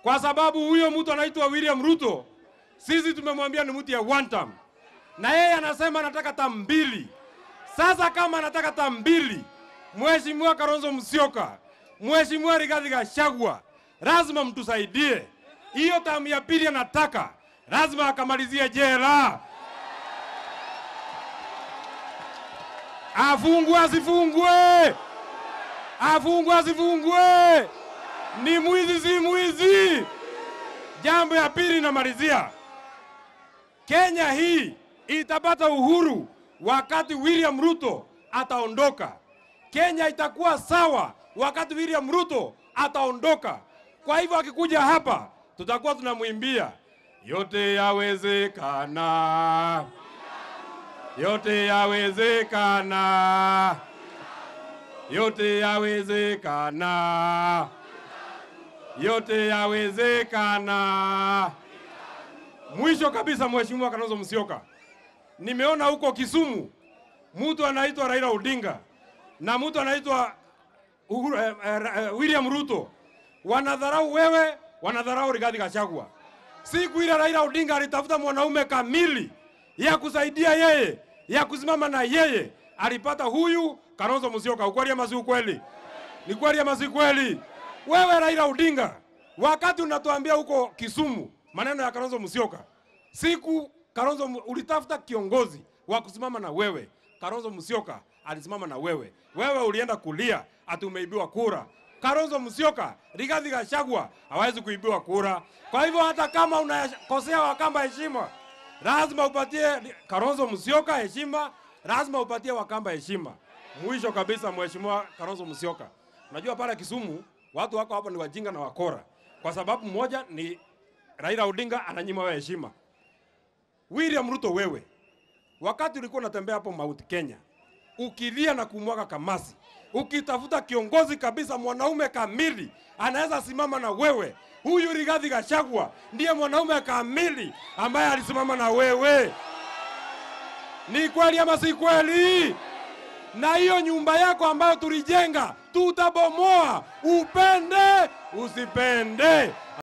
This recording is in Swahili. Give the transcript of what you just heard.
Kwa sababu huyo mtu anaitwa William Ruto, sisi tumemwambia ni mtu ya one term. Na yeye anasema anataka term mbili. Sasa kama anataka term mbili, Mheshimiwa Kalonzo Musyoka, Mheshimiwa Rigathi Gachagua, lazima mtusaidie. Hiyo term ya pili anataka, lazima akamalizie jela. Afungwe asifungwe? Afungwe asifungwe? Ni mwizi si mwizi? Jambo ya pili namalizia. Kenya hii itapata uhuru wakati William Ruto ataondoka. Kenya itakuwa sawa wakati William Ruto ataondoka. Kwa hivyo akikuja hapa tutakuwa tunamuimbia yote yawezekana. Yote yawezekana. Yote yawezekana. Yote yawezekana. Mwisho kabisa, Mheshimiwa Kalonzo Musyoka, nimeona huko Kisumu mtu anaitwa Raila Odinga na mtu anaitwa William Ruto. Wanadharau wewe, wanadharau Rigathi Gachagua. Siku ile Raila Odinga alitafuta mwanaume kamili ya kusaidia yeye, ya kusimama na yeye, alipata huyu Kalonzo Musyoka. Ukweli ama si ukweli? Ni kweli ama si kweli? Wewe Raila Odinga, wakati unatuambia huko Kisumu maneno ya Kalonzo Musyoka, siku Kalonzo ulitafuta kiongozi wa kusimama na wewe, Kalonzo Musyoka alisimama na wewe. Wewe ulienda kulia ati umeibiwa kura. Kalonzo Musyoka, Rigathi Gachagua hawezi kuibiwa kura. Kwa hivyo hata kama unakosea Wakamba heshima, lazima upatie Kalonzo Musyoka heshima, lazima upatie Wakamba heshima. Mwisho kabisa, Mheshimiwa Kalonzo Musyoka, unajua pale Kisumu watu wako hapo ni wajinga na wakora. Kwa sababu moja ni Raila Odinga ananyima wewe heshima. William Ruto wewe, wakati ulikuwa unatembea hapo Mount Kenya, ukilia na kumwaga kamasi, ukitafuta kiongozi kabisa, mwanaume kamili anaweza simama na wewe, huyu Rigathi Gachagua ndiye mwanaume kamili ambaye alisimama na wewe. Ni kweli ama si kweli? Na hiyo nyumba yako ambayo tulijenga tutabomoa, upende usipende.